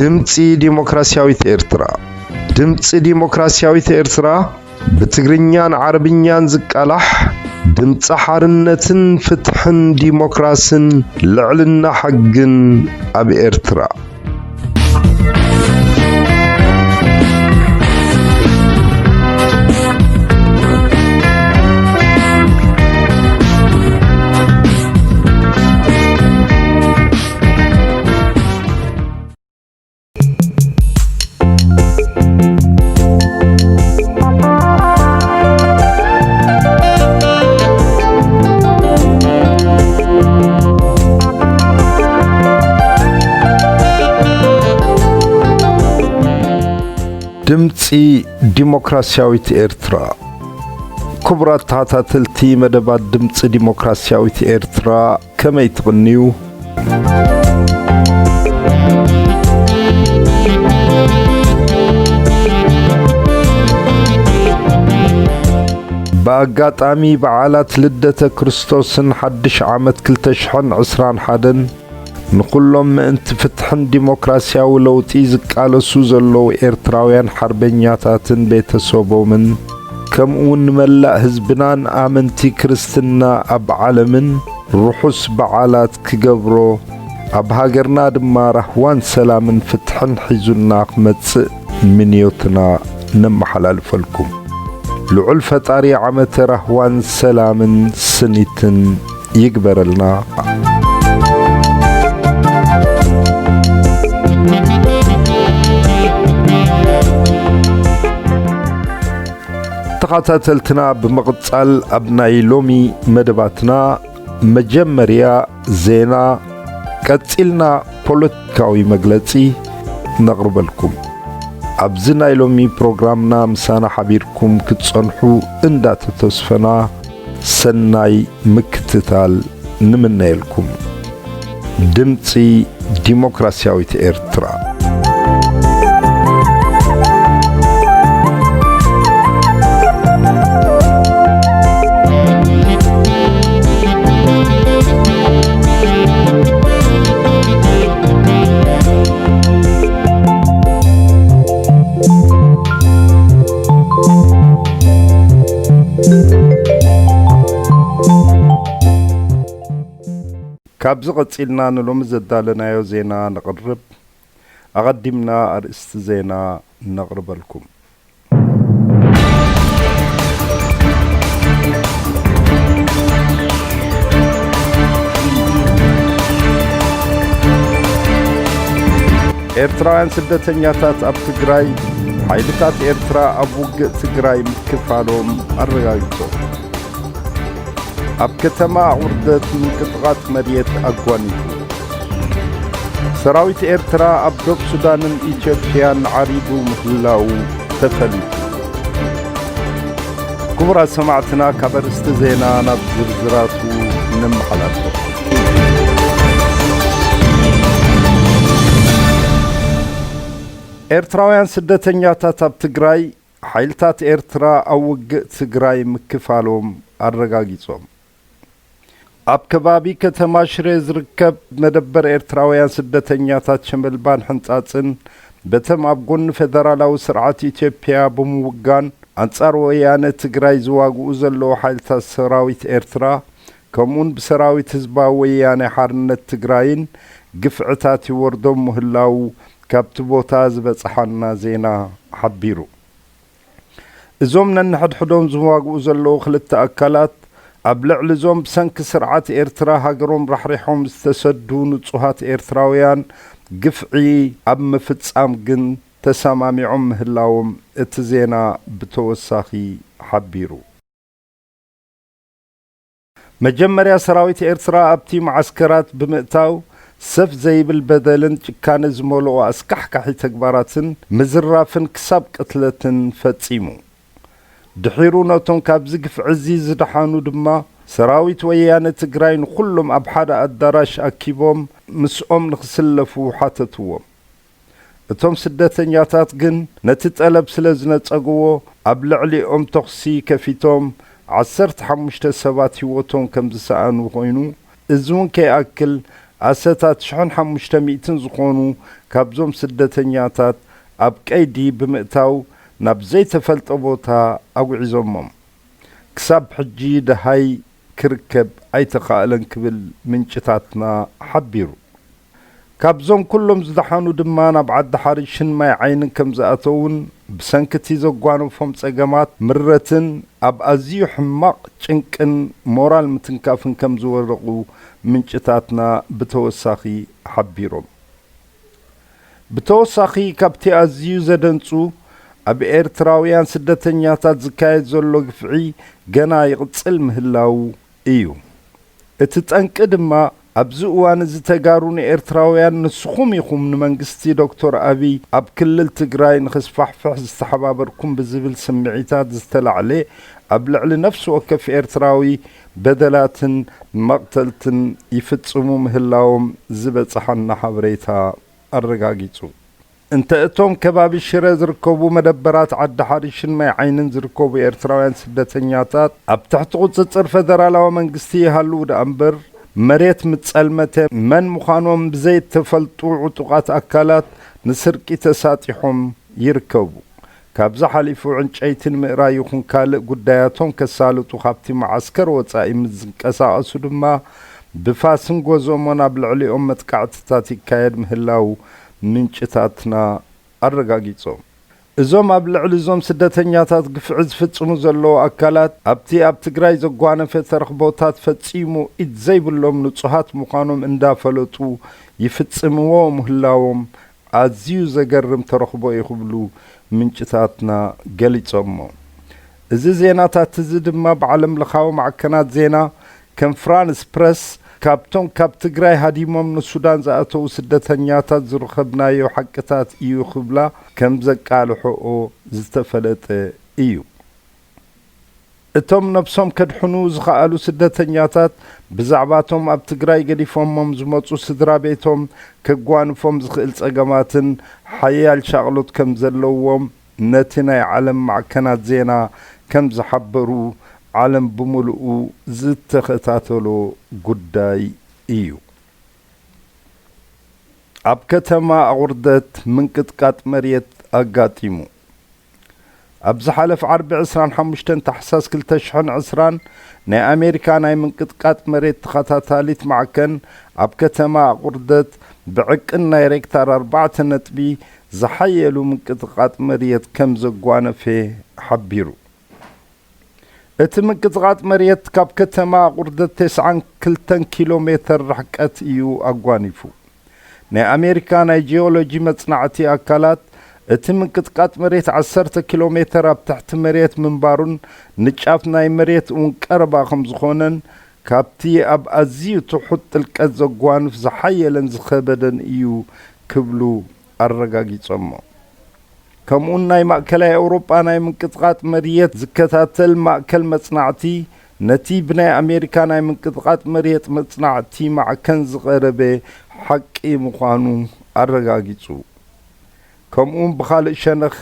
ድምጺ ዲሞክራሲያዊት ኤርትራ። ድምጺ ዲሞክራሲያዊት ኤርትራ ብትግርኛን ዓረብኛን ዝቃላሕ፣ ድምጺ ሓርነትን ፍትሕን ዲሞክራስን ልዕልና ሕግን ኣብ ኤርትራ። ድምጺ ዲሞክራሲያዊት ኤርትራ። ክቡራት ተኸታተልቲ መደባት ድምጺ ዲሞክራሲያዊት ኤርትራ፣ ከመይ ትቕንዩ? ብኣጋጣሚ በዓላት ልደተ ክርስቶስን ሓድሽ ዓመት ክልተ ሽሕን ዕስራን ሓደን ንኹሎም ምእንቲ ፍትሕን ዲሞክራሲያዊ ለውጢ ዝቃለሱ ዘለዉ ኤርትራውያን ሓርበኛታትን ቤተሰቦምን፣ ከምኡውን ንመላእ ህዝብናን ኣመንቲ ክርስትና ኣብ ዓለምን ርሑስ በዓላት ክገብሮ፣ ኣብ ሃገርና ድማ ራህዋን ሰላምን ፍትሕን ሒዙና ክመጽእ ምንዮትና ነመሓላልፈልኩም። ልዑል ፈጣሪ ዓመተ ራህዋን ሰላምን ስኒትን ይግበረልና። ተኸታተልትና፣ ብምቕጻል ኣብ ናይ ሎሚ መደባትና መጀመርያ ዜና፣ ቀጺልና ፖለቲካዊ መግለጺ ነቕርበልኩም። ኣብዚ ናይ ሎሚ ፕሮግራምና ምሳና ሓቢርኩም ክትጸንሑ እንዳተተስፈና፣ ሰናይ ምክትታል ንምነየልኩም። ድምጺ ዲሞክራሲያዊት ኤርትራ። ካብዚ ቀጺልና ንሎሚ ዘዳለናዮ ዜና ነቕርብ። ኣቐዲምና ኣርእስቲ ዜና ነቕርበልኩም። ኤርትራውያን ስደተኛታት ኣብ ትግራይ፣ ሓይልታት ኤርትራ ኣብ ውግእ ትግራይ ምክፋሎም ኣረጋጊጾም። ኣብ ከተማ ኣቑርደት ምንቅጥቓጥ መሬት ኣጓኒፉ። ሰራዊት ኤርትራ ኣብ ዶብ ሱዳንን ኢትዮጵያን ዓሪዱ ምህላዉ ተፈሊጡ። ክቡራት ሰማዕትና፣ ካብ ኣርእስቲ ዜና ናብ ዝርዝራቱ ነመሓላልፈኩም። ኤርትራውያን ስደተኛታት ኣብ ትግራይ፣ ሓይልታት ኤርትራ ኣብ ውግእ ትግራይ ምክፋሎም ኣረጋጊጾም። ኣብ ከባቢ ከተማ ሽረ ዝርከብ መደበር ኤርትራውያን ስደተኛታት ሸመልባን ሕንጻጽን፣ በተም ኣብ ጎኒ ፌደራላዊ ስርዓት ኢትዮጵያ ብምውጋን ኣንጻር ወያነ ትግራይ ዝዋግኡ ዘለዉ ሓይልታት ሰራዊት ኤርትራ፣ ከምኡውን ብሰራዊት ህዝባዊ ወያነ ሓርነት ትግራይን ግፍዕታት ይወርዶም ምህላዉ ካብቲ ቦታ ዝበጽሓና ዜና ሓቢሩ። እዞም ነንሕድሕዶም ዝዋግኡ ዘለዉ ክልተ ኣካላት፣ ኣብ ልዕሊ እዞም ብሰንኪ ስርዓት ኤርትራ ሃገሮም ራሕሪሖም ዝተሰዱ ንጹሃት ኤርትራውያን ግፍዒ ኣብ ምፍጻም ግን ተሰማሚዖም ምህላዎም እቲ ዜና ብተወሳኺ ሓቢሩ። መጀመርያ ሰራዊት ኤርትራ ኣብቲ መዓስከራት ብምእታው፣ ሰፍ ዘይብል በደልን ጭካነ ዝመልኦ ኣስካሕካሒ ተግባራትን ምዝራፍን ክሳብ ቅትለትን ፈጺሙ። ድሒሩ ነቶም ካብዚ ግፍዒ እዚ ዝደሓኑ ድማ፣ ሰራዊት ወያነ ትግራይ ንኹሎም ኣብ ሓደ ኣዳራሽ ኣኪቦም ምስኦም ንኽስለፉ ሓተትዎም። እቶም ስደተኛታት ግን ነቲ ጠለብ ስለ ዝነጸግዎ፣ ኣብ ልዕሊኦም ተኹሲ ከፊቶም፣ ዓሰርተ ሓሙሽተ ሰባት ህይወቶም ከም ዝሰኣኑ ኮይኑ፣ እዚ እውን ከይኣክል፣ ኣሰታት ሽሕን ሓሙሽተ ሚእትን ዝኾኑ ካብዞም ስደተኛታት ኣብ ቀይዲ ብምእታው ናብ ዘይተፈልጠ ቦታ ኣጉዒዞሞም። ክሳብ ሕጂ ደሃይ ክርከብ ኣይተኻእለን ክብል ምንጭታትና ሓቢሩ። ካብዞም ኩሎም ዝደሓኑ ድማ ናብ ዓዲ ሓሪሽን ማይ ዓይንን ከም ዝኣተውን ብሰንኪ እቲ ዘጓነፎም ጸገማት ምረትን ኣብ ኣዝዩ ሕማቕ ጭንቅን ሞራል ምትንካፍን ከም ዝወደቑ ምንጭታትና ብተወሳኺ ሓቢሮም። ብተወሳኺ ካብቲ ኣዝዩ ዘደንጹ ኣብ ኤርትራውያን ስደተኛታት ዝካየድ ዘሎ ግፍዒ ገና ይቕጽል ምህላዉ እዩ። እቲ ጠንቂ ድማ ኣብዚ እዋን እዚ ተጋሩ ንኤርትራውያን ንስኹም ኢኹም ንመንግስቲ ዶክተር ኣቢይ ኣብ ክልል ትግራይ ንኽስፋሕፍሕ ዝተሓባበርኩም ብዝብል ስምዒታት ዝተላዕለ ኣብ ልዕሊ ነፍሲ ወከፍ ኤርትራዊ በደላትን መቕተልትን ይፍጽሙ ምህላዎም ዝበጽሓና ሓበሬታ ኣረጋጊጹ። እንተ እቶም ከባቢ ሽረ ዝርከቡ መደበራት ዓዲ ሓሪሽን ማይ ዓይንን ዝርከቡ ኤርትራውያን ስደተኛታት ኣብ ትሕቲ ቁጽጽር ፈደራላዊ መንግስቲ ይሃልዉ ደኣ እምበር፣ መሬት ምጸልመተ መን ምዃኖም ብዘይተፈልጡ ዕጡቓት ኣካላት ንስርቂ ተሳጢሖም ይርከቡ። ካብዚ ሓሊፉ ዕንጨይቲ ንምእራይ ይኹን ካልእ ጉዳያቶም ከሳልጡ ካብቲ መዓስከር ወጻኢ ምስ ዝንቀሳቐሱ ድማ ብፋስን ጎዞሞን ኣብ ልዕሊኦም መጥቃዕትታት ይካየድ ምህላዉ ምንጭታትና ኣረጋጊጾም። እዞም ኣብ ልዕሊ እዞም ስደተኛታት ግፍዒ ዝፍጽሙ ዘለዉ ኣካላት ኣብቲ ኣብ ትግራይ ዘጓነፈ ተረኽቦታት ፈጺሙ ኢድ ዘይብሎም ንጹሃት ምዃኖም እንዳፈለጡ ይፍጽምዎ ምህላዎም ኣዝዩ ዘገርም ተረኽቦ እዩ ክብሉ ምንጭታትና ገሊጾሞ። እዚ ዜናታት እዚ ድማ ብዓለም ለኻዊ ማዕከናት ዜና ከም ፍራንስ ፕረስ ካብቶም ካብ ትግራይ ሃዲሞም ንሱዳን ዝኣተዉ ስደተኛታት ዝረኸብናዮ ሓቅታት እዩ ክብላ ከም ዘቃልሕኦ ዝተፈለጠ እዩ። እቶም ነብሶም ከድሕኑ ዝኸኣሉ ስደተኛታት ብዛዕባቶም ኣብ ትግራይ ገዲፎሞም ዝመጹ ስድራ ቤቶም ከጓንፎም ዝኽእል ጸገማትን ሓያል ሻቕሎት ከም ዘለዎም ነቲ ናይ ዓለም ማዕከናት ዜና ከም ዝሓበሩ ዓለም ብምሉኡ ዝተኸታተሎ ጉዳይ እዩ። ኣብ ከተማ ኣቑርደት ምንቅጥቃጥ መሬት ኣጋጢሙ። ኣብ ዝሓለፈ ዓርቢ ዕስራን ሓሙሽተን ታሕሳስ ክልተ ሽሕን ዕስራን ናይ ኣሜሪካ ናይ ምንቅጥቃጥ መሬት ተኸታታሊት ማዕከን ኣብ ከተማ ኣቑርደት ብዕቅን ናይ ሬክታር ኣርባዕተ ነጥቢ ዝሓየሉ ምንቅጥቃጥ መሬት ከም ዘጓነፈ ሓቢሩ። እቲ ምንቅጥቃጥ መሬት ካብ ከተማ ኣቑርደት ተስዓን ክልተን ኪሎ ሜተር ርሕቀት እዩ ኣጓኒፉ። ናይ ኣሜሪካ ናይ ጂኦሎጂ መጽናዕቲ ኣካላት እቲ ምንቅጥቃጥ መሬት ዓሰርተ ኪሎ ሜተር ኣብ ትሕቲ መሬት ምንባሩን ንጫፍ ናይ መሬት እውን ቀረባ ከም ዝኾነን ካብቲ ኣብ ኣዝዩ ትሑት ጥልቀት ዘጓንፍ ዝሓየለን ዝኸበደን እዩ ክብሉ ኣረጋጊጾሞ። ከምኡውን ናይ ማእከላይ ኤውሮጳ ናይ ምንቅጥቃጥ መሬት ዝከታተል ማእከል መጽናዕቲ ነቲ ብናይ ኣሜሪካ ናይ ምንቅጥቃጥ መሬት መጽናዕቲ ማዕከን ዝቐረበ ሓቂ ምዃኑ ኣረጋጊጹ። ከምኡውን ብኻልእ ሸነኽ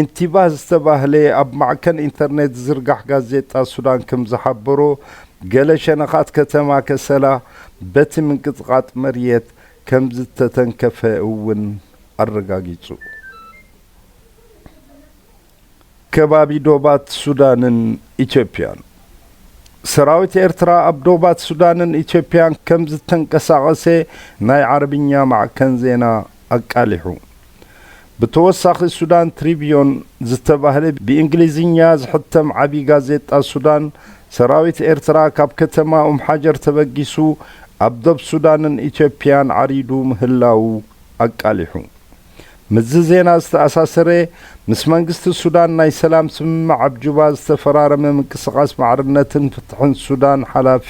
ኢንቲባህ ዝተባህለ ኣብ ማዕከን ኢንተርኔት ዝዝርጋሕ ጋዜጣ ሱዳን ከም ዝሓበሮ፣ ገለ ሸነኻት ከተማ ከሰላ በቲ ምንቅጥቃጥ መሬት ከም ዝተተንከፈ እውን ኣረጋጊጹ። ከባቢ ዶባት ሱዳንን ኢትዮጵያን። ሰራዊት ኤርትራ ኣብ ዶባት ሱዳንን ኢትዮጵያን ከም ዝተንቀሳቐሰ ናይ ዓረብኛ ማዕከን ዜና ኣቃሊሑ። ብተወሳኺ ሱዳን ትሪቢዮን ዝተባህለ ብእንግሊዝኛ ዝሕተም ዓቢ ጋዜጣ ሱዳን፣ ሰራዊት ኤርትራ ካብ ከተማ ኡም ሓጀር ተበጊሱ ኣብ ዶብ ሱዳንን ኢትዮጵያን ዓሪዱ ምህላዉ ኣቃሊሑ። ምስዚ ዜና ዝተኣሳሰረ፣ ምስ መንግስቲ ሱዳን ናይ ሰላም ስምምዕ ኣብ ጁባ ዝተፈራረመ ምንቅስቓስ ማዕርነትን ፍትሕን ሱዳን ሓላፊ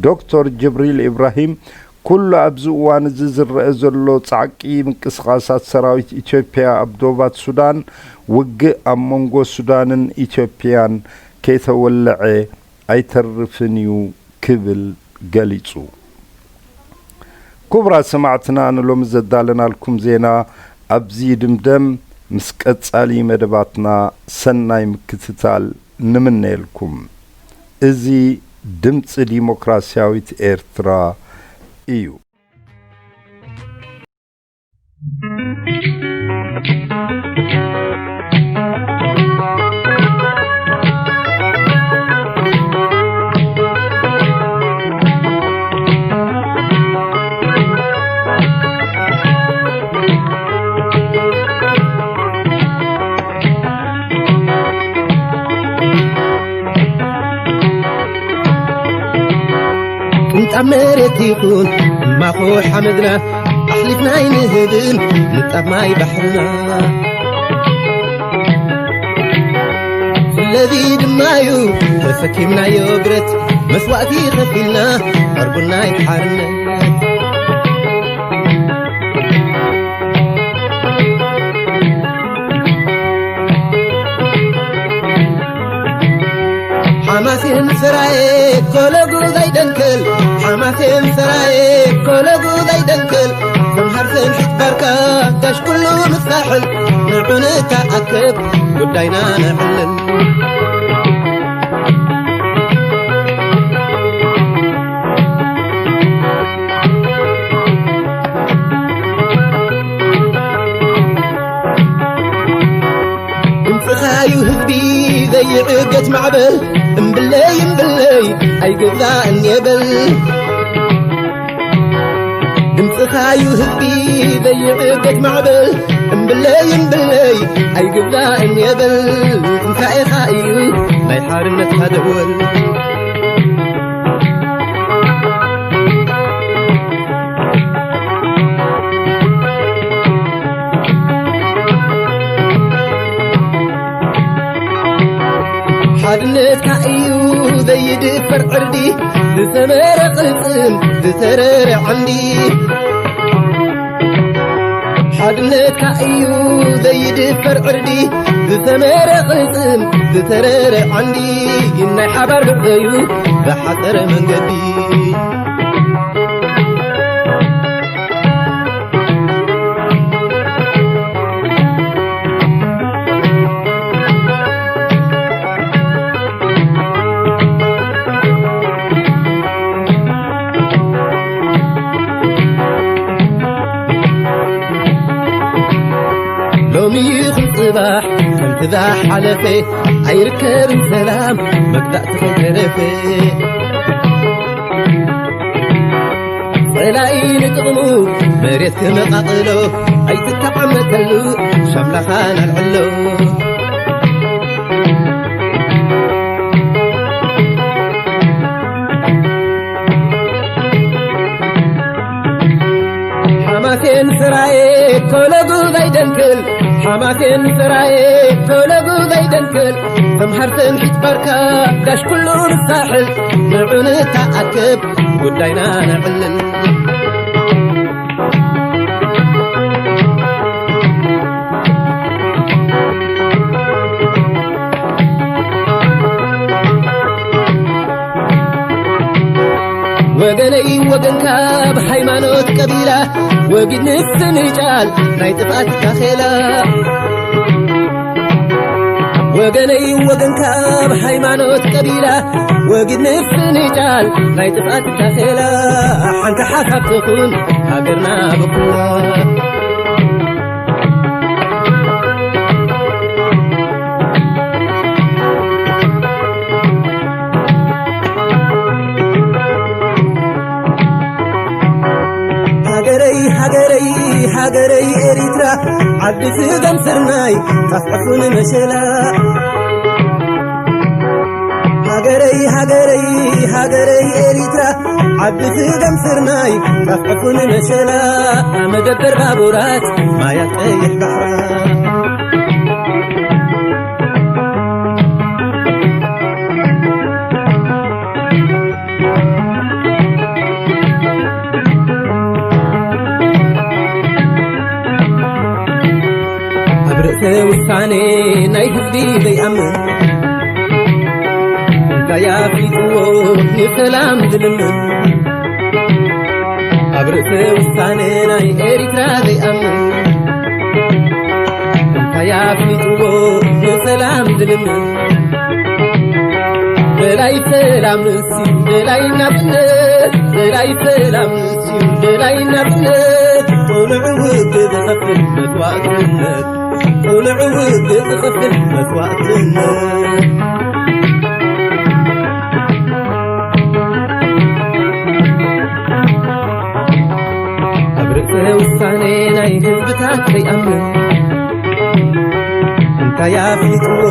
ዶክተር ጅብሪል ኢብራሂም፣ ኩሉ ኣብዚ እዋን እዚ ዝረአ ዘሎ ጻዕቂ ምንቅስቓሳት ሰራዊት ኢትዮጵያ ኣብ ዶባት ሱዳን፣ ውግእ ኣብ መንጎ ሱዳንን ኢትዮጵያን ከይተወለዐ ኣይተርፍን እዩ ክብል ገሊጹ። ክቡራት ሰማዕትና፣ ንሎሚ ዘዳለናልኩም ዜና ኣብዚ ይድምደም። ምስ ቀጻሊ መደባትና ሰናይ ምክትታል ንምነየልኩም። እዚ ድምጺ ዲሞክራስያዊት ኤርትራ እዩ። ቅንጣብ መሬት ይኹን ማኹ ሓመድና ኣሕሊፍና ኣይንህብን ንጣብ ማይ ባሕርና። ስለዚ ድማዩ ተሰኪምናዮ ብረት መስዋእቲ ከፊልና ዕርቡናይ ሓርነት። ሓማሴን ሰራየ ኮለጉ ዘይደንክል፣ ሓማሴን ሰራየ ኮለጉ ዘይደንክል፣ ተምሃር ሰንሒት ባርካ ጋሽ ኩሉ ምሳሕል፣ ንዑ ንተኣከብ ጉዳይና ነዕልል። ድምፅኻዩ ህዝቢ ዘይዕገት ማዕበል፣ እምብለይ እምብለይ ኣይግዛእን የበል። ድምፅኻዩ ህዝቢ ዘይዕገት ማዕበል፣ እምብለይ እምብለይ ኣይግዛእን የበል። ትንሳኤኻ እዩ ናይ ሓርነትካ ደወል። ሓድነትካ እዩ ዘይድፈር ዕርዲ፣ ዝሰመረ ቅልጽም፣ ዝተረረ ዓንዲ። ሓድነትካ እዩ ዘይድፈር ዕርዲ፣ ዝሰመረ ቅልጽም፣ ዝተረረ ዓንዲ። ናይ ሓባር ጉዕዞ እዩ ብሓጸረ መንገዲ። ሎሚ ይኹን ጽባሕ ከምቲ ዝሓለፈ ኣይርከብን ሰላም መግዛእቲ ከይተረፈ። ጸላኢ ንጥቕሙ መሬት ክመቓቕሎ ኣይትተዓመተሉ ሻምላኻን ኣልዕሎ። ሓማሴን ስራዬ ኮለጉ ዘይደንክል፣ ሓማሴን ስራዬ ኮለጉ ዘይደንክል፣ ተምሃር ትምሒት ባርካ ጋሽ ኩሉ ንሳሕል፣ ንዑ ንተኣከብ ጉዳይና ነዕልል። ወገነይ ወገንካ ብሃይማኖት ቀቢላ ወጊድ ንፍንጫል ናይ ጥፍኣት ታኼላ። ወገነይ ወገንካ ብሃይማኖት ቀቢላ ወጊድ ንፍንጫል ናይ ጥፍኣት ታኼላ። ሓንቲ ሓሳብ ትኹን ሃገርና ብኹና። ሃገረይ ሃገረይ ሃገረይ ኤሪትራ ዓዲ ስገም ስርናይ ጣፍ ዕፉን መሸላ። ሃገረይ ሃገረይ ሃገረይ ኤሪትራ ዓዲ ስገም ስርናይ ጣፍ ዕፉን መሸላ። መደበር ባቡራት ማያት ቀይሕ ባሕራ። ኣብ ርእሰ ውሳኔ ናይ ህዝቢ ዘይኣምን፣ እንታይ ኣፍሊጥዎ ንሰላም ዝልምን? ኣብ ርእሰ ውሳኔ ናይ ኤሪትራ ዘይኣምን፣ እንታይ ኣፍሊጥዎ ንሰላም ዝልምን? ደላይ ሰላም ንሱ ደላይ ናጽነት፣ ደላይ ሰላም ንሱ ደላይ ናጽነት። ቁልዕ ውግእ ዝኸፍል መስዋእትነት፣ ቁልዕ ውግእ ዝኸፍል መስዋእትነት። ኣብ ርእሰ ውሳኔ ናይ ህዝብታት ዘይኣምን፣ እንታይ ኣፍሊጥዎ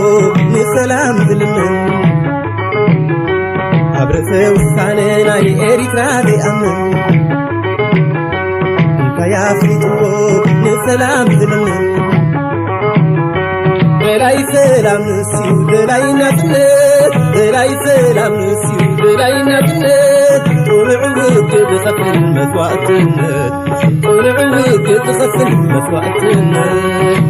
ንሰላም ዝልምን? ኣብ ርእሰ ውሳነ ናይ ኤሪትራ ዘይኣምን፣ እንታይ ኣፍሊጥዎ ንሰላም ዝልምን? ደላይ ሰላም ንስዩ ደላይ ናጽነት፣ ደላይ ሰላም ንስዩ ደላይ ናጽነት። ቁልዕ ውግእ ዝኸፍል መስዋእትነት፣ ቁልዕ ውግእ ዝኸፍል መስዋእትነት።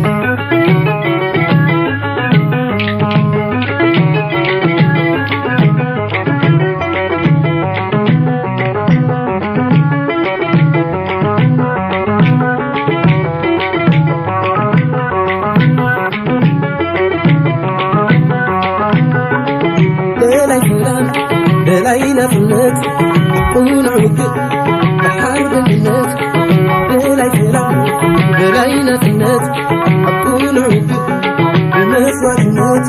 ደላይ ሰላም፣ ደላይ ናጽነት፣ ቁኑዕ ውግእ ብሓርበኝነት። ደላይ ሰላም፣ ደላይ ናጽነት፣ ቁኑዕ ውግእ ብመስዋእትነት።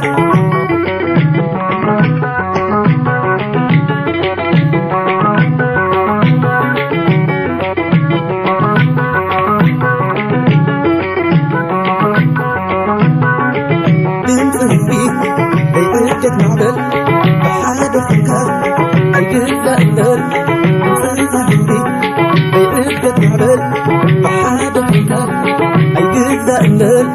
ድምፂ ህዝቢ ዘይዕገት ማዕበል ብሓደ ኾንካ ኣይግዛእ እምበር። ድምፂ ህዝቢ ዘይዕገት ማዕበል ብሓደ ኾንካ ኣይግዛእ እምበር።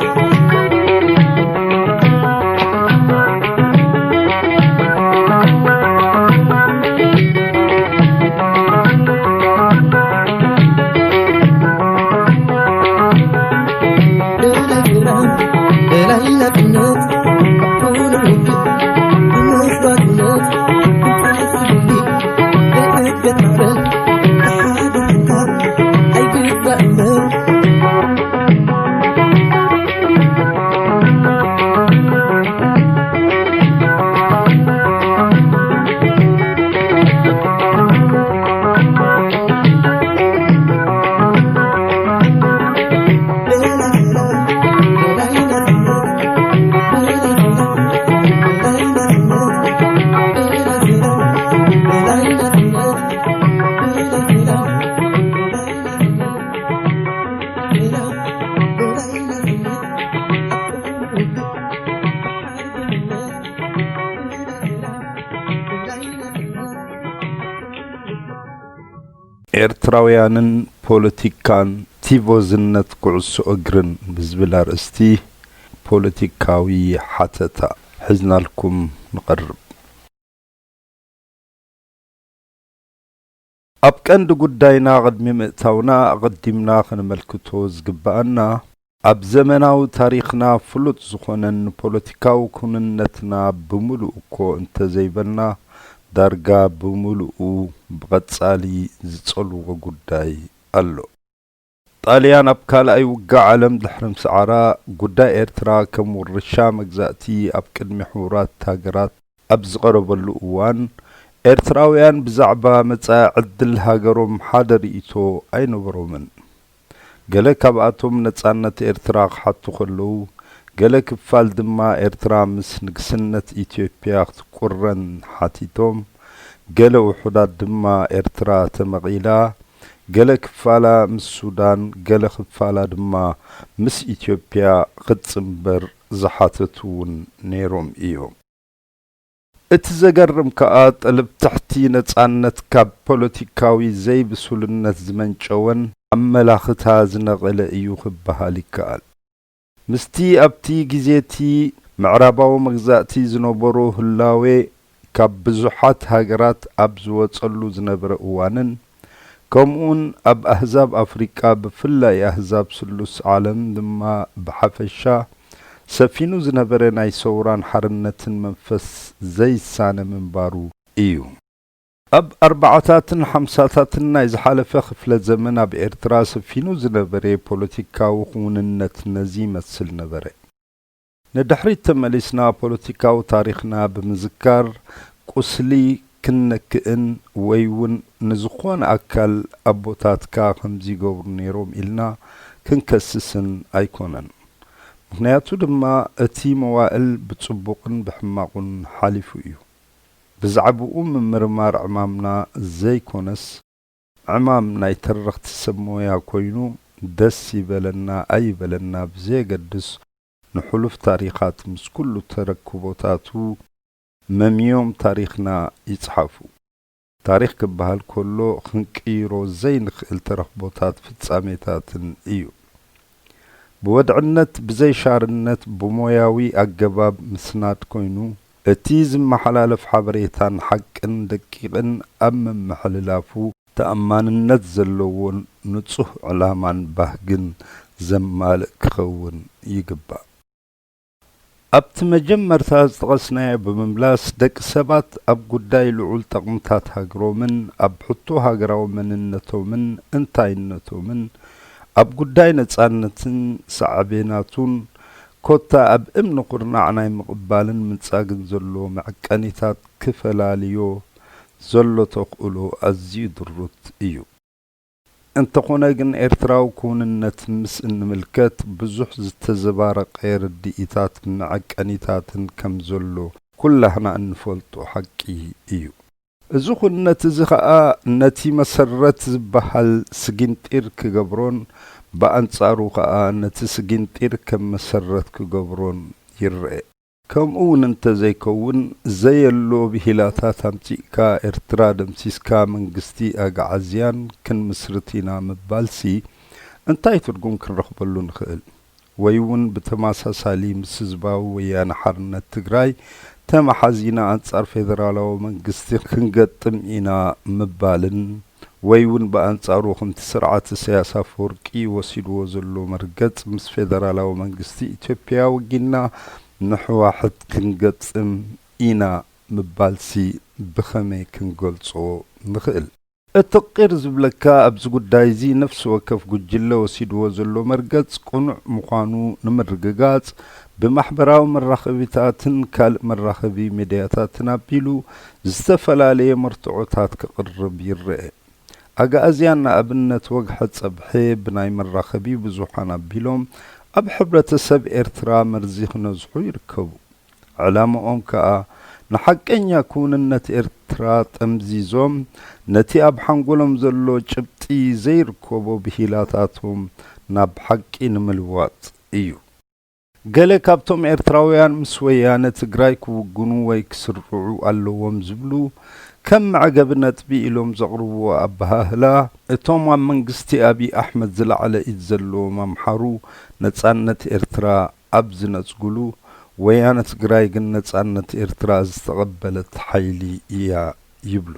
ኤርትራውያንን ፖለቲካን፣ ቲፎዝነት ኩዕሶ እግርን ብዝብል ኣርእስቲ ፖለቲካዊ ሓተታ ሒዝናልኩም ንቐርብ። ኣብ ቀንዲ ጉዳይና ቅድሚ ምእታውና፣ ኣቐዲምና ከነመልክቶ ዝግብኣና፣ ኣብ ዘመናዊ ታሪኽና ፍሉጥ ዝኾነን ንፖለቲካዊ ክውንነትና ብምሉኡ እኮ እንተዘይበልና፣ ዳርጋ ብምሉኡ ብቐጻሊ ዝጸልዎ ጉዳይ ኣሎ። ጣልያን ኣብ ካልኣይ ውግእ ዓለም ድሕሪ ምስዓራ፣ ጉዳይ ኤርትራ ከም ውርሻ መግዛእቲ ኣብ ቅድሚ ሕቡራት ሃገራት ኣብ ዝቐረበሉ እዋን፣ ኤርትራውያን ብዛዕባ መጻኢ ዕድል ሃገሮም ሓደ ርእይቶ ኣይነበሮምን። ገለ ካብኣቶም ነጻነት ኤርትራ ክሓቱ ከለዉ፣ ገለ ክፋል ድማ ኤርትራ ምስ ንግስነት ኢትዮጵያ ክትቁረን ሓቲቶም፣ ገለ ውሑዳት ድማ ኤርትራ ተመቒላ፣ ገለ ክፋላ ምስ ሱዳን፣ ገለ ክፋላ ድማ ምስ ኢትዮጵያ ክትጽንበር ዝሓተቱ እውን ነይሮም እዮም። እቲ ዘገርም ከኣ፣ ጠለብ ትሕቲ ነጻነት ካብ ፖለቲካዊ ዘይብሱልነት ዝመንጨወን ኣመላኽታ ዝነቐለ እዩ ክበሃል ይከኣል። ምስቲ ኣብቲ ግዜ እቲ ምዕራባዊ መግዛእቲ ዝነበሮ ህላዌ ካብ ብዙሓት ሃገራት ኣብ ዝወጸሉ ዝነበረ እዋንን፣ ከምኡውን ኣብ ኣህዛብ ኣፍሪቃ፣ ብፍላይ ኣህዛብ ስሉስ ዓለም ድማ ብሓፈሻ፣ ሰፊኑ ዝነበረ ናይ ሰውራን ሓርነትን መንፈስ ዘይሳነ ምንባሩ እዩ። ኣብ ኣርባዓታትን ሓምሳታትን ናይ ዝሓለፈ ክፍለ ዘመን ኣብ ኤርትራ ሰፊኑ ዝነበረ ፖለቲካዊ ክውንነት ነዚ ይመስል ነበረ። ንድሕሪት ተመሊስና ፖለቲካዊ ታሪኽና ብምዝካር፣ ቁስሊ ክንነክእን ወይ እውን ንዝኾነ ኣካል ኣቦታትካ ከምዚ ይገብሩ ነይሮም ኢልና ክንከስስን ኣይኮነን። ምኽንያቱ ድማ እቲ መዋእል ብጽቡቕን ብሕማቑን ሓሊፉ እዩ። ብዛዕባኡ ምምርማር ዕማምና ዘይኮነስ፣ ዕማም ናይ ተረኽቲ ሰብ ሞያ ኮይኑ፣ ደስ ይበለና ኣይበለና ብዘየገድስ፣ ንሕሉፍ ታሪኻት ምስ ኩሉ ተረክቦታቱ መምዮም ታሪኽና ይጽሓፉ። ታሪኽ ክበሃል ከሎ ክንቅይሮ ዘይንኽእል ተረኽቦታት ፍጻሜታትን እዩ። ብወድዕነት፣ ብዘይሻርነት፣ ብሞያዊ ኣገባብ ምስናድ ኮይኑ፣ እቲ ዝመሓላለፍ ሓበሬታን ሓቅን ደቂቕን ኣብ ምምሕልላፉ ተኣማንነት ዘለዎን ንጹህ ዕላማን ባህግን ዘማልእ ክኸውን ይግባእ። ኣብቲ መጀመርታ ዝጠቐስናዮ ብምምላስ፣ ደቂ ሰባት ኣብ ጉዳይ ልዑል ጠቕምታት ሃገሮምን ኣብ ሕቶ ሃገራዊ መንነቶምን እንታይነቶምን፣ ኣብ ጉዳይ ነጻነትን ሳዕቤናቱን፣ ኮታ ኣብ እምኒ ኩርናዕ ናይ ምቕባልን ምንጻግን ዘሎ መዐቀኒታት ክፈላልዮ ዘሎ ተኽእሎ ኣዝዩ ድሩት እዩ። እንተኾነ ግን፣ ኤርትራዊ ክውንነት ምስ እንምልከት፣ ብዙሕ ዝተዘባረቐ ርድኢታት መዐቀኒታትን ከም ዘሎ ኩላህና እንፈልጦ ሓቂ እዩ። እዚ ኩነት እዚ ኸኣ፣ ነቲ መሰረት ዝበሃል ስጊንጢር ክገብሮን፣ ብኣንጻሩ ኸኣ፣ ነቲ ስጊንጢር ከም መሰረት ክገብሮን ይረኤ። ከምኡ እውን እንተዘይከውን፣ ዘየሎ ብሂላታት ኣምጺእካ ኤርትራ ደምሲስካ መንግስቲ ኣግዓዝያን ክንምስርት ኢና ምባልሲ፣ እንታይ ትርጉም ክንረኽበሉ ንኽእል? ወይ እውን ብተመሳሳሊ ምስ ህዝባዊ ወያነ ሓርነት ትግራይ ተመሓዚና ኣንጻር ፌደራላዊ መንግስቲ ክንገጥም ኢና ምባልን፣ ወይ እውን ብኣንጻሩ ከምቲ ስርዓት ኢሳያስ ኣፈወርቂ ወሲድዎ ዘሎ መርገጽ ምስ ፌደራላዊ መንግስቲ ኢትዮጵያ ወጊንና ንሕዋሕት ክንገጥም ኢና ምባልሲ ብኸመይ ክንገልጾ ንኽእል? እቲ ቂር ዝብለካ ኣብዚ ጉዳይ እዚ ነፍሲ ወከፍ ጉጅለ ወሲድዎ ዘሎ መርገጽ ቅኑዕ ምዃኑ ንምርግጋጽ ብማሕበራዊ መራኸቢታትን ካልእ መራኸቢ ሚድያታትን ኣቢሉ ዝተፈላለየ መርትዖታት ክቕርብ ይረኤ። ኣግኣዝያን ንኣብነት ወግሐ ጸብሐ ብናይ መራኸቢ ብዙሓን ኣቢሎም ኣብ ሕብረተሰብ ኤርትራ መርዚ ክነዝሑ ይርከቡ። ዕላምኦም ከኣ ንሓቀኛ ክውንነት ኤርትራ ጠምዚዞም ነቲ ኣብ ሓንጎሎም ዘሎ ጭብጢ ዘይርከቦ ብሂላታቶም ናብ ሓቂ ንምልዋጥ እዩ። ገለ ካብቶም ኤርትራውያን ምስ ወያነ ትግራይ ክውግኑ ወይ ክስርዑ ኣለዎም ዝብሉ ከም መዕገቢ ነጥቢ ኢሎም ዘቕርብዎ ኣበሃህላ፣ እቶም ኣብ መንግስቲ ኣብይ ኣሕመድ ዝለዓለ ኢድ ዘለዎም ኣምሓሩ ነጻነት ኤርትራ ኣብ ዝነጽጉሉ፣ ወያነ ትግራይ ግን ነጻነት ኤርትራ ዝተቐበለት ሓይሊ እያ ይብሉ።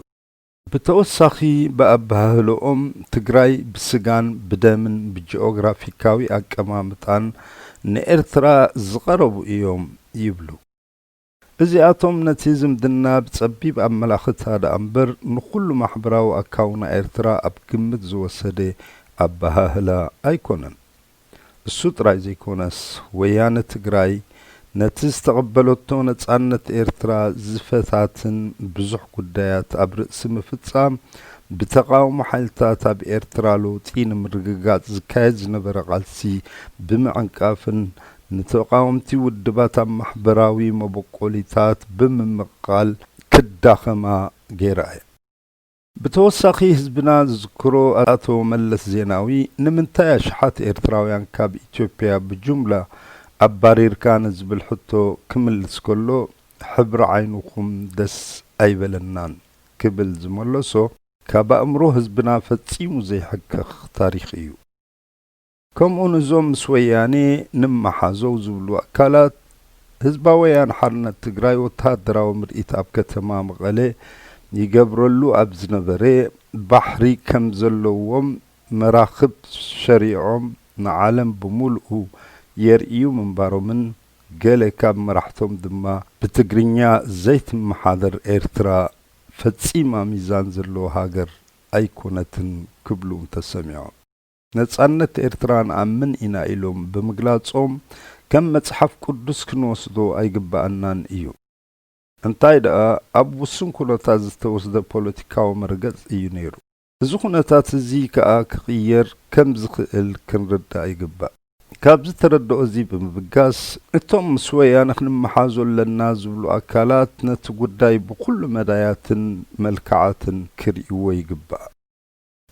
ብተወሳኺ ብኣበሃህልኦም ትግራይ ብስጋን ብደምን ብጂኦግራፊካዊ ኣቀማምጣን ንኤርትራ ዝቐረቡ እዮም ይብሉ። እዚኣቶም ነቲ ዝምድና ብጸቢብ ኣመላኽታ ደኣ እምበር ንኹሉ ማሕበራዊ ኣካውና ኤርትራ ኣብ ግምት ዝወሰደ ኣበሃህላ ኣይኮነን። እሱ ጥራይ ዘይኮነስ፣ ወያነ ትግራይ ነቲ ዝተቐበለቶ ነጻነት ኤርትራ ዝፈታትን ብዙሕ ጉዳያት ኣብ ርእሲ ምፍጻም ብተቓውሞ ሓይልታት ኣብ ኤርትራ ለውጢ ንምርግጋጽ ዝካየድ ዝነበረ ቃልሲ ብምዕንቃፍን ንተቓወምቲ ውድባት ኣብ ማሕበራዊ መበቆሊታት ብምምቕቓል ክዳኸማ ገይራ እያ። ብተወሳኺ ህዝብና ዝዝክሮ ኣቶ መለስ ዜናዊ፣ "ንምንታይ ኣሽሓት ኤርትራውያን ካብ ኢትዮጵያ ብጅምላ ኣባሪርካ?" ንዝብል ሕቶ ክምልስ ከሎ፣ "ሕብሪ ዓይንኹም ደስ ኣይበለናን" ክብል ዝመለሶ፣ ካብ ኣእምሮ ህዝብና ፈጺሙ ዘይሕከኽ ታሪኽ እዩ። ከምኡ ንዞም ምስ ወያኔ ንመሓዘው ዝብሉ ኣካላት፣ ህዝባዊ ወያነ ሓርነት ትግራይ ወተሃደራዊ ምርኢት ኣብ ከተማ መቐለ ይገብረሉ ኣብ ዝነበረ፣ ባሕሪ ከም ዘለዎም መራኽብ ሸሪዖም ንዓለም ብምልኡ የርእዩ ምንባሮምን፣ ገለ ካብ መራሕቶም ድማ፣ "ብትግርኛ ዘይትመሓደር ኤርትራ ፈጺማ ሚዛን ዘለዎ ሃገር ኣይኮነትን" ክብሉ እንተሰሚዖም። ነጻነት ኤርትራ ንኣምን ኢና ኢሎም ብምግላጾም፣ ከም መጽሓፍ ቅዱስ ክንወስዶ ኣይግብኣናን እዩ። እንታይ ደኣ ኣብ ውሱን ኩነታት ዝተወስደ ፖለቲካዊ መርገጽ እዩ ነይሩ። እዚ ኩነታት እዚ ከኣ ክቕየር ከም ዝኽእል ክንርዳእ ይግባእ። ካብዚ ተረድኦ እዚ ብምብጋስ፣ እቶም ምስ ወያነ ክንመሓዞ ኣለና ዝብሉ ኣካላት ነቲ ጉዳይ ብኹሉ መዳያትን መልክዓትን ክርእይዎ ይግባእ።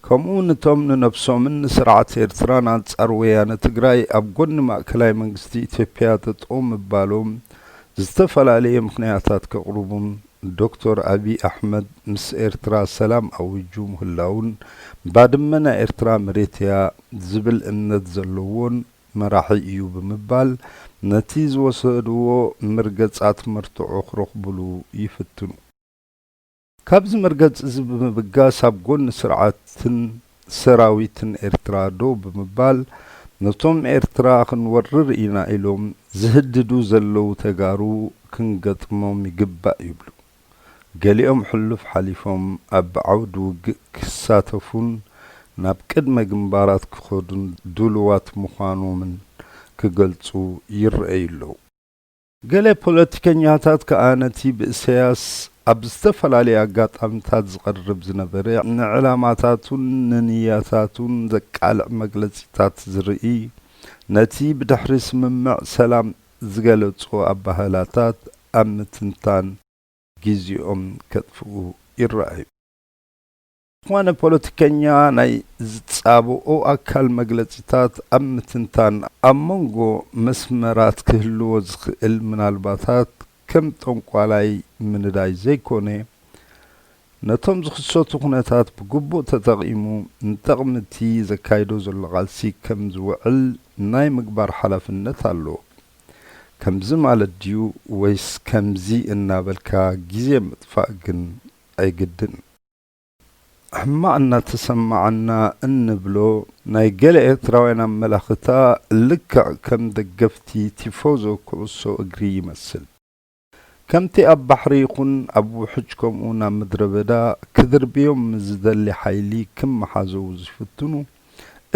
ከምኡ እውን እቶም ንነብሶምን ንስርዓት ኤርትራን ኣንጻር ወያነ ትግራይ ኣብ ጎኒ ማእከላይ መንግስቲ ኢትዮጵያ ጠጠው ምባሎም ዝተፈላለየ ምኽንያታት ከቕርቡን ዶክተር ኣብይ ኣሕመድ ምስ ኤርትራ ሰላም ኣዊጁ ምህላውን ባድመ ናይ ኤርትራ መሬት እያ ዝብል እምነት ዘለዎን መራሒ እዩ ብምባል ነቲ ዝወሰድዎ መርገጻት መርትዖ ክረኽቡሉ ይፍትኑ። ካብዚ መርገጽ እዚ ብምብጋስ ኣብ ጎኒ ስርዓትን ሰራዊትን ኤርትራ ደው ብምባል ነቶም ኤርትራ ክንወርር ኢና ኢሎም ዝህድዱ ዘለዉ ተጋሩ ክንገጥሞም ይግባእ ይብሉ። ገሊኦም ሕሉፍ ሓሊፎም ኣብ ዓውዲ ውግእ ክሳተፉን ናብ ቅድመ ግንባራት ክኸዱን ድሉዋት ምዃኖምን ክገልጹ ይረኣዩ ኣለዉ። ገለ ፖለቲከኛታት ከኣ ነቲ ብእሰያስ ኣብ ዝተፈላለየ ኣጋጣሚታት ዝቐርብ ዝነበረ ንዕላማታቱን ንንያታቱን ዘቃልዕ መግለጺታት ዝርኢ፣ ነቲ ብድሕሪ ስምምዕ ሰላም ዝገለጾ ኣባህላታት ኣብ ምትንታን ግዜኦም ከጥፍኡ ይረኣዩ። ዝኾነ ፖለቲከኛ ናይ ዝጻብኦ ኣካል መግለጺታት ኣብ ምትንታን ኣብ መንጎ መስመራት ክህልዎ ዝኽእል ምናልባታት ከም ጠንቋላይ ምንዳይ ዘይኮነ፣ ነቶም ዝኽሰቱ ኩነታት ብግቡእ ተጠቒሙ ንጠቕሚ እቲ ዘካይዶ ዘሎ ቃልሲ ከም ዝውዕል ናይ ምግባር ሓላፍነት ኣለዎ። ከምዚ ማለት ድዩ ወይስ ከምዚ እናበልካ ግዜ ምጥፋእ ግን ኣይግድን። ሕማቕ እናተሰማዓና እንብሎ ናይ ገለ ኤርትራውያን ኣመላኽታ ልክዕ ከም ደገፍቲ ቲፎዞ ኩዕሶ እግሪ ይመስል። ከምቲ ኣብ ባሕሪ ይኹን ኣብ ውሕጅ ከምኡ ናብ ምድረ በዳ ክድርብዮም ዝደሊ ሓይሊ ክመሓዘዉ ዝፍትኑ፣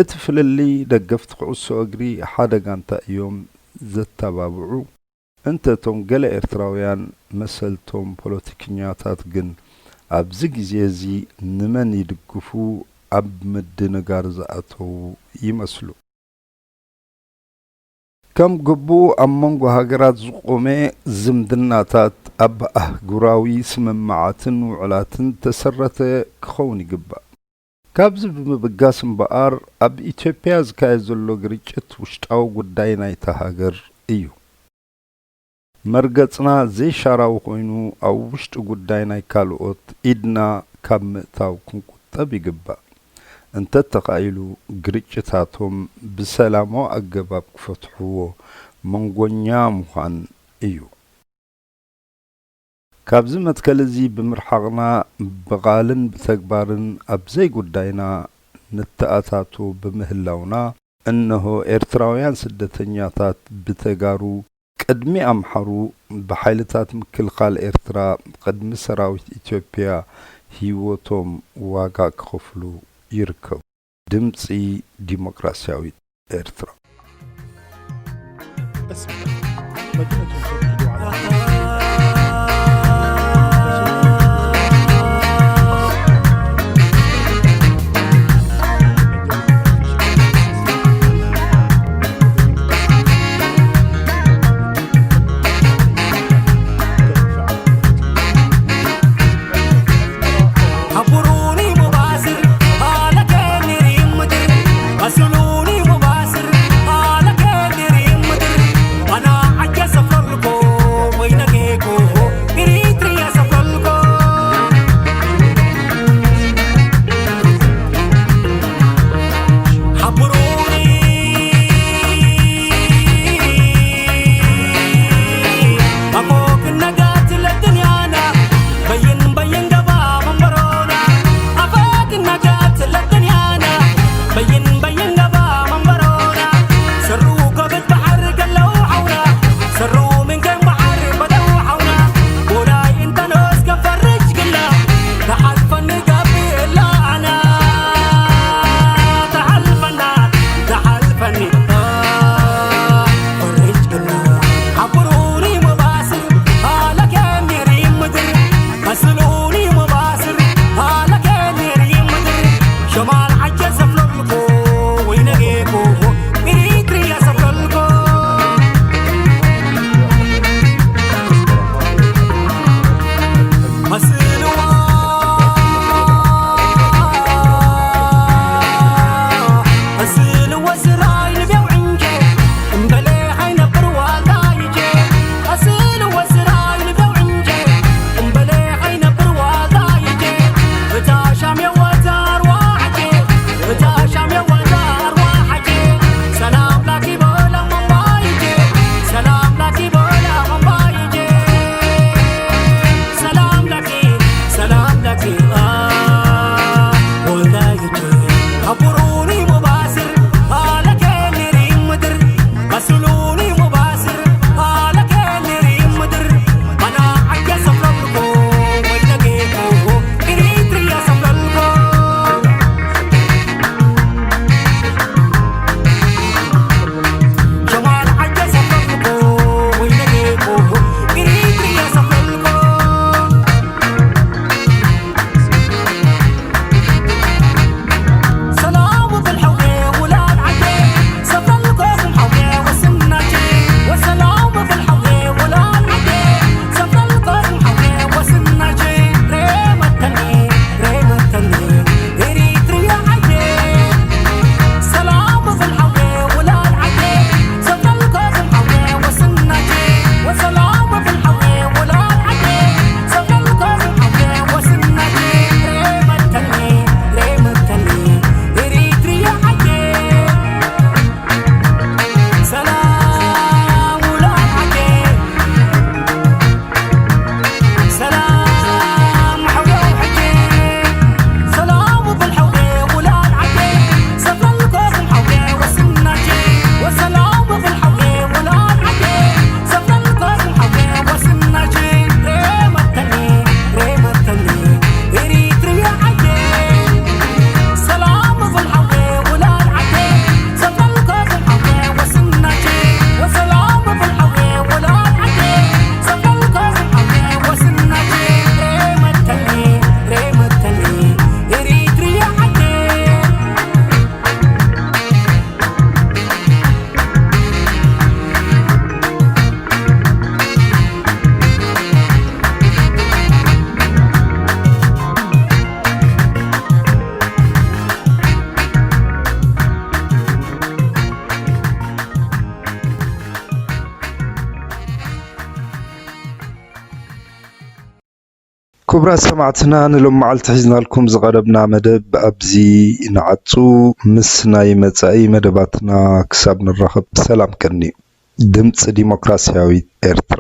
እቲ ፍልልይ ደገፍቲ ኩዕሶ እግሪ ሓደ ጋንታ እዮም ዘተባብዑ። እንተ እቶም ገለ ኤርትራውያን መሰልቶም ፖለቲከኛታት ግን ኣብዚ ግዜ እዚ ንመን ይድግፉ ኣብ ምድንጋር ዝኣተዉ ይመስሉ። ከም ግቡእ ኣብ መንጎ ሃገራት ዝቖመ ዝምድናታት ኣብ ኣህጉራዊ ስምምዓትን ውዕላትን ተሰረተ ክኸውን ይግባእ። ካብዚ ብምብጋስ እምበኣር ኣብ ኢትዮጵያ ዝካየድ ዘሎ ግርጭት ውሽጣዊ ጉዳይ ናይታ ሃገር እዩ። መርገጽና ዘይሻራዊ ኮይኑ ኣብ ውሽጢ ጉዳይ ናይ ካልኦት ኢድና ካብ ምእታው ክንቁጠብ ይግባእ። እንተተኻኢሉ ግርጭታቶም ብሰላማዊ ኣገባብ ክፈትሕዎ መንጎኛ ምዃን እዩ። ካብዚ መትከል እዚ ብምርሓቕና ብቓልን ብተግባርን ኣብ ዘይጉዳይና ንተኣታቶ ብምህላውና፣ እነሆ ኤርትራውያን ስደተኛታት ብተጋሩ ቅድሚ ኣምሓሩ ብሓይልታት ምክልኻል ኤርትራ ቅድሚ ሰራዊት ኢትዮጵያ ህይወቶም ዋጋ ክኸፍሉ ይርከቡ። ድምጺ ዲሞክራስያዊት ኤርትራ። ክቡራት ሰማዕትና፣ ንሎም መዓልቲ ሒዝናልኩም ዝቐረብና መደብ ኣብዚ ንዓጹ። ምስ ናይ መጻኢ መደባትና ክሳብ ንራኸብ ሰላም ቀንዩ። ድምጺ ዲሞክራሲያዊት ኤርትራ።